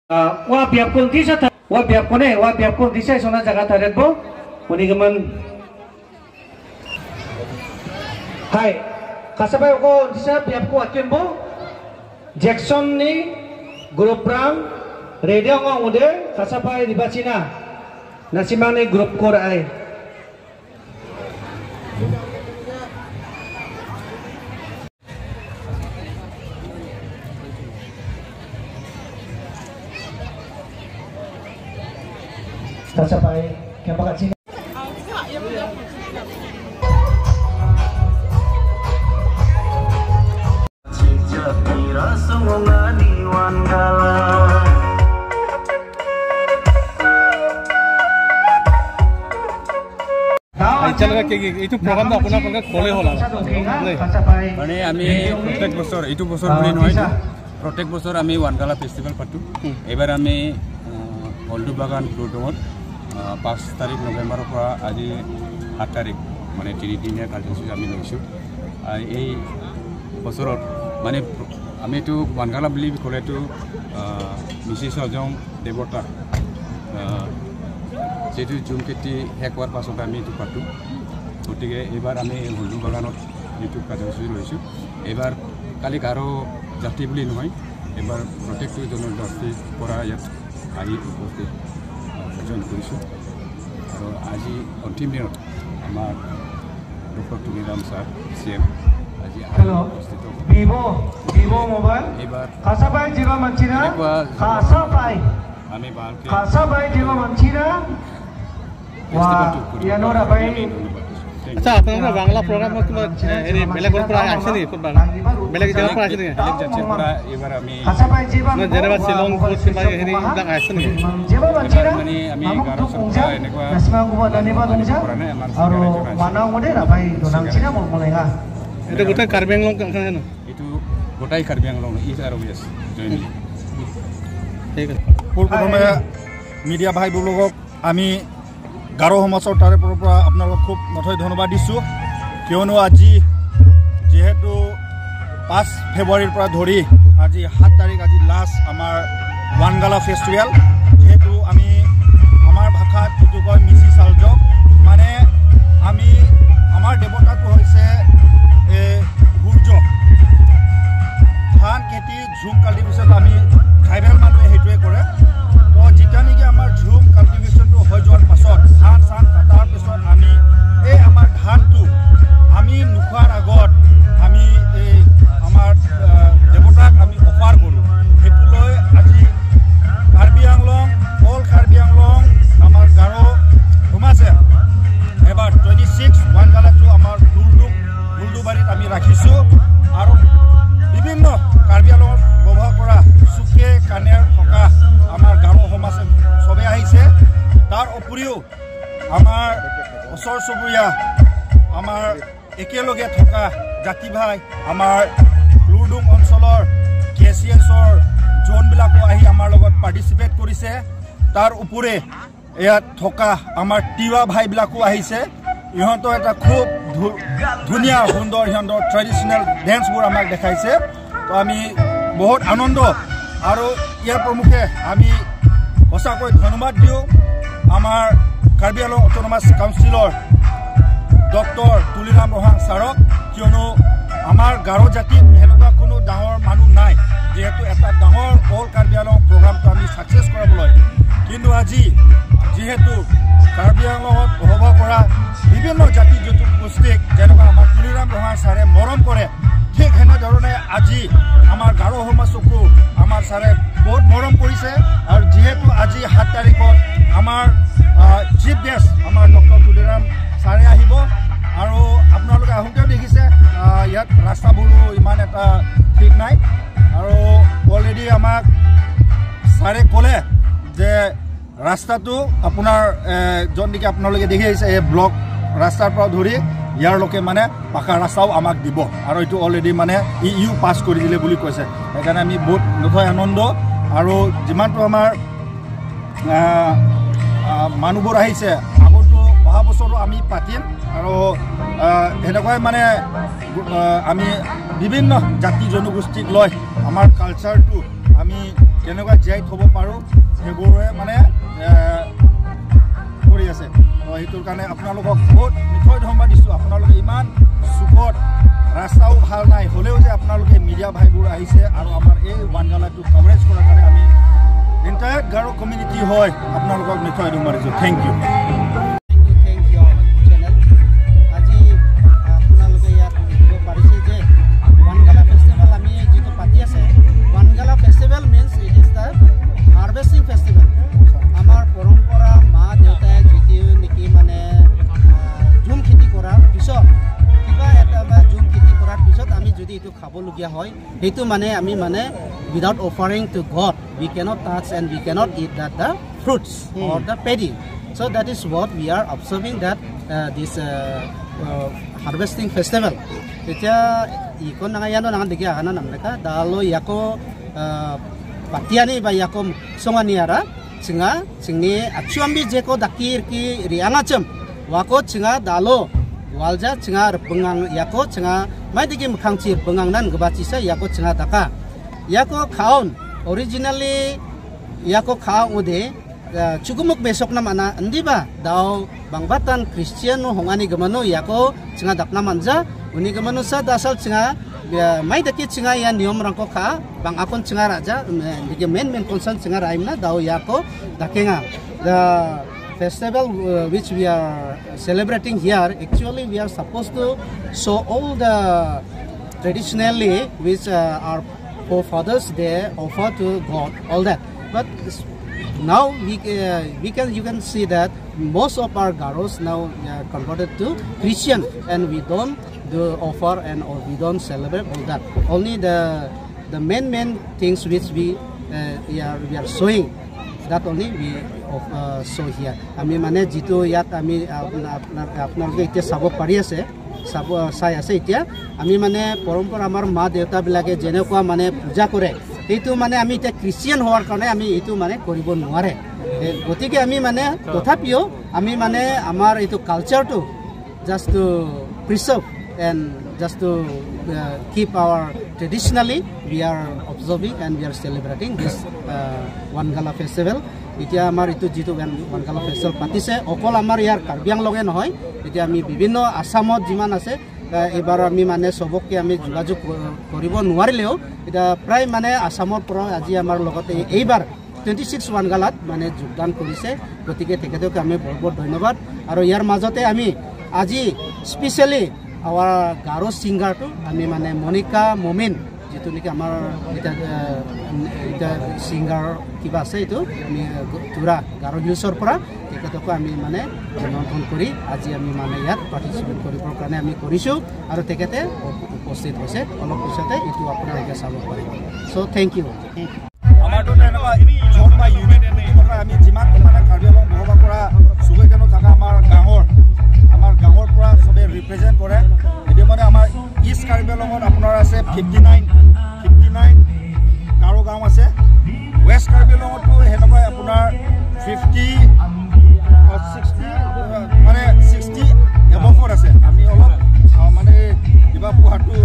Wa biap kun tisa wa biap kone wa biap kun tisa sona jaga taretbo unigeman hai kasabay ko tisa biap ko atken bo Jackson ni group rang radio ngong ude kasabay dibacina nasimang ni group kor ay kasabay kaya এইটো প্ৰগ্ৰামটো আপোনালোকে ক'লে হ'ল মানে আমি প্ৰত্যেক বছৰ এইটো বছৰ বুলি নহয়, প্ৰত্যেক বছৰ আমি ৱানগালা ফেষ্টিভেল পাতোঁ। এইবাৰ আমি হলদুবাগান দুৰদঙত 5 তাৰিখ নৱেম্বৰৰ পৰা আজি 7 তাৰিখ মানে তিনিদিনীয়া কাৰ্যসূচী আমি লৈছোঁ। এই বছৰত মানে আমি এইটো ৱানগালা বুলি ক'লেতো মিচি চজং দেৱতা যিটো জুম খেতি শেষ হোৱাৰ পাছত আমি এইটো পাতোঁ। গতিকে এইবাৰ আমি হলদু বাগানত যিটো কাৰ্যসূচী লৈছোঁ, এইবাৰ কালি গাৰো জাতি বুলি নহয়, এইবাৰ প্ৰত্যেকটো জনজাতিৰ পৰা ইয়াত আহি উপস্থিত জইন কৰিছোঁ। আৰু আজি অন্তিম দিনত আমাৰ doctor Tuliram sir C M আজি উপস্থিত। এইবাৰ আমি ভালকৈ আচ্ছা, আপোনালোকৰ বাংলা প্ৰগ্ৰামত কিবা হেৰি বেলেগৰ পৰা আহিছে নেকি? কোনোবা বেলেগ জেগাৰ পৰা আহিছে নেকি? বেলেগ জাতিৰ পৰা এইবাৰ আমি যেনেবা শ্বিলং কিবা হেৰি এইবিলাক আহিছে নেকি? মানে আমি গাৰো চৰকাৰ এনেকুৱা এইটো গোটেই কাৰ্বি আংলং, এইটো গোটেই কাৰ্বি আংলং ইষ্ট আৰু ৱেষ্ট জইনলি। ঠিক আছে। পোনপ্ৰথমে মিডিয়া ভাইবোৰক আমি গাৰো সমাজৰ তাৰে পৰা আপোনালোকক খুব নথৈ ধন্যবাদ দিছোঁ, কিয়নো আজি যিহেতু 5 ফেব্ৰুৱাৰীৰ পৰা ধৰি আজি 7 তাৰিখ আজি লাষ্ট আমাৰ ৱানগালা ফেষ্টিভেল। যিহেতু আমি আমাৰ ভাষাত যিটো কয় মিচি চালজক, মানে আমি আমাৰ দেৱতাটো হৈছে সূৰ্য। ধান খেতি ঝুম কাল্টিভেশ্যন আমি ট্ৰাইবেল মানুহে সেইটোৱে কৰে। তো যেতিয়া নেকি আমাৰ ঝুম কাল্টিভেশ্যনটো হৈ যোৱাৰ পাছত ধান চান কটাৰ পিছত আমি এই আমাৰ ধানটো আমি নোখোৱাৰ আগত আমি এই আমাৰ দেৱতাক আমি অফাৰ কৰোঁ। সেইটো লৈ আজি কাৰ্বি আংলং, অল কাৰ্বি আংলং আমাৰ গাৰো সমাজে এবাৰ 26 ৱানগালাটো আমাৰ দুলদুবাৰীত আমি ৰাখিছোঁ। আৰু বিভিন্ন কাৰ্বি আংলঙত ব্যৱহাৰ কৰা চুকে কাণে থকা আমাৰ গাৰো সমাজে চবেই আহিছে। তাৰ উপৰিও আমাৰ ওচৰ চুবুৰীয়া আমাৰ একেলগে থকা জাতি ভাই আমাৰ লুৰডুং অঞ্চলৰ কে চি এছৰ জোনবিলাকো আহি আমাৰ লগত পাৰ্টিচিপেট কৰিছে। তাৰ উপৰি ইয়াত থকা আমাৰ তিৱা ভাইবিলাকো আহিছে। ইহঁতৰ এটা খুব ধুনীয়া সুন্দৰ সিহঁতৰ ট্ৰেডিশ্যনেল ডেন্সবোৰ আমাক দেখাইছে। তো আমি বহুত আনন্দ আৰু ইয়াৰ প্ৰমুখে আমি সঁচাকৈ ধন্যবাদ দিওঁ আমাৰ কাৰ্বি আংলং অট'নমাছ কাউন্সিলৰ ডক্টৰ তুলিৰাম ৰহাং ছাৰক, কিয়নো আমাৰ গাৰো জাতিত সেনেকুৱা কোনো ডাঙৰ মানুহ নাই, যিহেতু এটা ডাঙৰ অল কাৰ্বি আংলং প্ৰগ্ৰামটো আমি ছাকচেছ কৰাবলৈ। কিন্তু আজি যিহেতু কাৰ্বি আংলঙত বসবাস কৰা বিভিন্ন জাতি জনগোষ্ঠীক যেনেকুৱা আমাৰ তুলিৰাম ৰহাং ছাৰে মৰম কৰে, ঠিক সেনেধৰণে আজি আমাৰ গাৰো সমাজকো আমাৰ ছাৰে বহুত মৰম কৰিছে। আৰু যিহেতু আজি 7 তাৰিখত আমাৰ চিফ গেষ্ট আমাৰ ডক্টৰ তুলিৰাম ছাৰে আহিব। আৰু আপোনালোকে আহোঁতেও দেখিছে ইয়াত ৰাস্তাবোৰো ইমান এটা ঠিক নাই। আৰু অলৰেডি আমাক ছাৰে ক'লে যে ৰাস্তাটো আপোনাৰ য'ত নেকি আপোনালোকে দেখি আহিছে এই ব্লক ৰাস্তাৰ পৰা ধৰি ইয়াৰলৈকে মানে পাকা ৰাস্তাও আমাক দিব। আৰু এইটো অলৰেডি মানে ইউ পাছ কৰি দিলে বুলি কৈছে। সেইকাৰণে আমি বহুত নথৈ আনন্দ। আৰু যিমানটো আমাৰ মানুহবোৰ আহিছে, আগতো অহা বছৰো আমি পাতিম। আৰু সেনেকুৱাই মানে আমি বিভিন্ন জাতি জনগোষ্ঠীক লৈ আমাৰ কালচাৰটো আমি কেনেকুৱা জীয়াই থ'ব পাৰোঁ সেইবোৰে মানে কৰি আছে। তো সেইটোৰ কাৰণে আপোনালোকক বহুত মিঠৈ ধন্যবাদ দিছোঁ। আপোনালোকে ইমান চুকত ৰাস্তাও ভাল নাই হ'লেও যে আপোনালোকে মিডিয়া ভাইবোৰ আহিছে আৰু আমাৰ এই ৱানগালাটো কভাৰেজ কৰাৰ কাৰণে আমি এণ্টায়াৰ গাৰো কমিউনিটি হয় আপোনালোকক মিঠৈ ধন্যবাদ দিছোঁ। Thank you. আজি আপোনালোকে ইয়াত দেখিব পাৰিছে যে ৱানগালা ফেষ্টিভেল আমি যিটো পাতি আছে, Wangala festival means it is the harvesting festival. আমাৰ পৰম্পৰা মা দেউতাই যিটো নেকি মানে ঝুম খেতি কৰাৰ পিছত কিবা এটা বা ঝুম খেতি কৰাৰ পিছত আমি যদি এইটো খাবলগীয়া হয়, সেইটো মানে আমি মানে without offering to God we cannot touch and we cannot eat that the fruits or the paddy. So that is what we are observing that this harvesting festival. এতিয়া ইকো নাঙা ইয়ানো নাঙা দেখি আহা নামলেখা দালো ইয়াকো পাতিয়ানি বা ইয়াকো সঙানি আৰা চিঙা চিংনি আচুয়াম্বি জেকো দাকির কি রিয়াঙাচম ওয়াকো চিঙা দালো ওয়ালজা চিঙা bengang ইয়াকো চিঙা মাইদিকি মখাংচি bengang nan গবাচিসা ইয়াকো চিঙা দাকা ইয়াকো খাউন originally ইয়াকো খাও উদে চুকুমুক besok na mana andiba daw bangbatan Christian no hongani gamano yako chinga dakna manja uni gamano sa dasal chinga mai daki chinga ya niyom rangko kha bang akon chinga raja dige main main concern chinga raimna daw yako dakenga. The festival which we are celebrating here, actually we are supposed to show all the traditionally which our forefathers they offer to God, all that. But now we can you can see that most of our Garos now converted to Christian, and we don't do offer and or we don't celebrate all that. Only the main things which we are showing, that only we show here. আমি মানে যিটো ইয়াত আমি আপোনালোকে এতিয়া চাব পাৰি আছে, চাব চাই আছে এতিয়া আমি মানে পৰম্পৰা আমাৰ মা দেউতাবিলাকে যেনেকুৱা মানে পূজা কৰে সেইটো মানে আমি এতিয়া খ্ৰীষ্টিয়ান হোৱাৰ কাৰণে আমি এইটো মানে কৰিব নোৱাৰে। গতিকে আমি মানে তথাপিও আমি মানে আমাৰ এইটো কালচাৰটো just to preserve and just to keep our traditionally we are observing and we are celebrating this Wangala festival. এতিয়া আমাৰ এইটো যিটো ৱানগালা ফেষ্টিভেল পাতিছে অকল আমাৰ ইয়াৰ কাৰ্বি আংলঙে নহয়, এতিয়া আমি বিভিন্ন আছামত যিমান আছে এইবাৰ আমি মানে চবকে আমি যোগাযোগ কৰিব নোৱাৰিলেও এতিয়া প্ৰায় মানে আছামৰ পৰা আজি আমাৰ লগতে এইবাৰ 26 ৱানগালাত মানে যোগদান কৰিছে। গতিকে তেখেতক আমি বহুত বহুত ধন্যবাদ। আৰু ইয়াৰ মাজতে আমি আজি স্পেচিয়েলি আৱাৰ গাৰো ছিংগাৰটো আমি মানে মনিকা মমিন যিটো নেকি আমাৰ এতিয়া এতিয়া ছিংগাৰ কিবা আছে এইটো আমি তুৰা গাৰো হিলছৰ পৰা তেখেতকো আমি মানে নিমন্ত্ৰণ কৰি আজি আমি মানে ইয়াত পাৰ্টিচিপেট কৰিবৰ কাৰণে আমি কৰিছোঁ আৰু তেখেতে উপস্থিত হৈছে। অলপ পিছতে এইটো আপোনালোকে চাব পাৰিব। চ' thank U. আমাৰতো তেনেকুৱা জোন বা ইউনিট নহয়, আমি যিমান মানে কাৰ্বি আংলং বসবাস কৰা চুকেকেনো থকা আমাৰ গাঁৱৰ পৰা চবে ৰিপ্ৰেজেণ্ট কৰে। এতিয়া মানে আমাৰ ইষ্ট কাৰ্বি আংলঙত আপোনাৰ আছে 59 গাৰো গাঁও আছে। ৱেষ্ট কাৰ্বি আংলঙতো সেনেকুৱাই আপোনাৰ 50 60 মানে 60 এবভত আছে। আমি অলপ মানে কিবা পোৱাটো